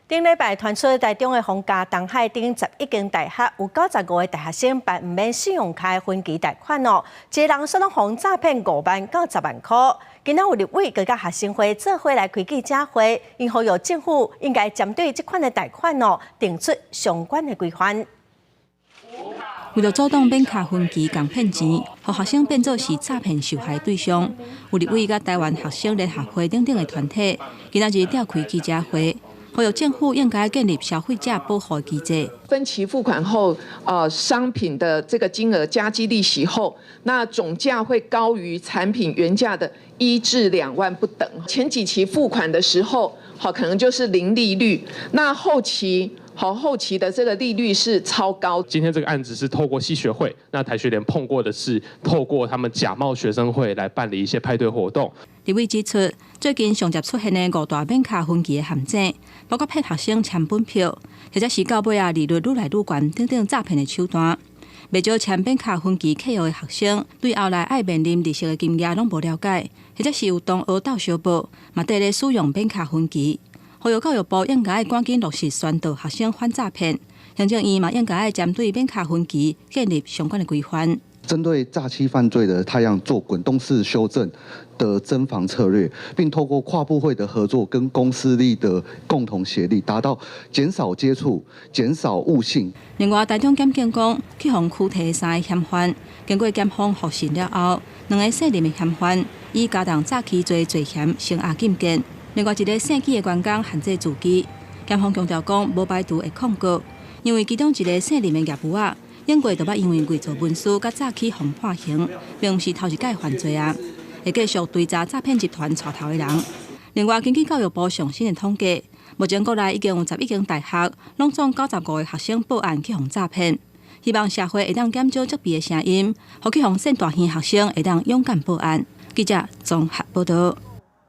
頂禮拜傳出台中的逢甲東海頂11間大學有95個大學生辦毋免信用卡分期貸款哦，一個人煞攏予詐騙5萬到10萬箍。今仔有立委閣佮學生會做伙來開記者會，𪜶呼籲政府應該針對這款的貸款哦，定出相關的規範。為著阻擋免卡分期共騙錢，予學生變做是詐騙受害對象，有立委佮台灣學生聯合會等等的團體，今仔日召開記者會，呼籲政府應該建立消費者保護機制。分期付款後，商品的這個金額加計利息後，那總價會高於產品原價的1至2萬不等。前幾期付款的時候，好可能就是零利率，那後期。好，後期的這個利率是超高。今天這個案子是透過系學會，那台學聯碰過的是透過他們假冒學生會來辦理一些派對活動。立委指出，最近上捷出現的五大免卡分期的陷阱，包括騙學生簽本票，或者是到尾仔利率愈來愈懸等等詐騙的手段。袂少簽免卡分期契約的學生，對後來愛面臨利息的金額攏無了解，或者是有同學鬥相報，嘛綴咧使用免卡分期。呼籲教育部應該趕緊落實宣導學生反詐騙，行政院嘛應該針對免卡分期建立相關的規範。針對詐欺犯罪的態樣做滾動式修正的偵防策略，並透過跨部會的合作跟公私力的共同協力，達到減少接觸、減少誤信。另外，台中檢警講，去予拘提三个嫌犯，經過檢方複訊了後，兩个姓林的嫌犯以加重詐欺罪罪嫌聲押禁見。另外一个姓紀的員工限制住居，檢方強調講無排除會抗告，因為其中一个姓林的業務仔，頂過就捌因為偽造文書佮詐欺予判刑，並毋是頭一擺犯罪啊，會繼續追查詐騙集團帶頭的人。另外，根據教育部上新的統計，目前國內已經有11間大學，攏總95個學生報案去予詐騙。希望社會會當減少這邊的聲音，予去予騙大耳學生會當勇敢報案。記者綜合報導。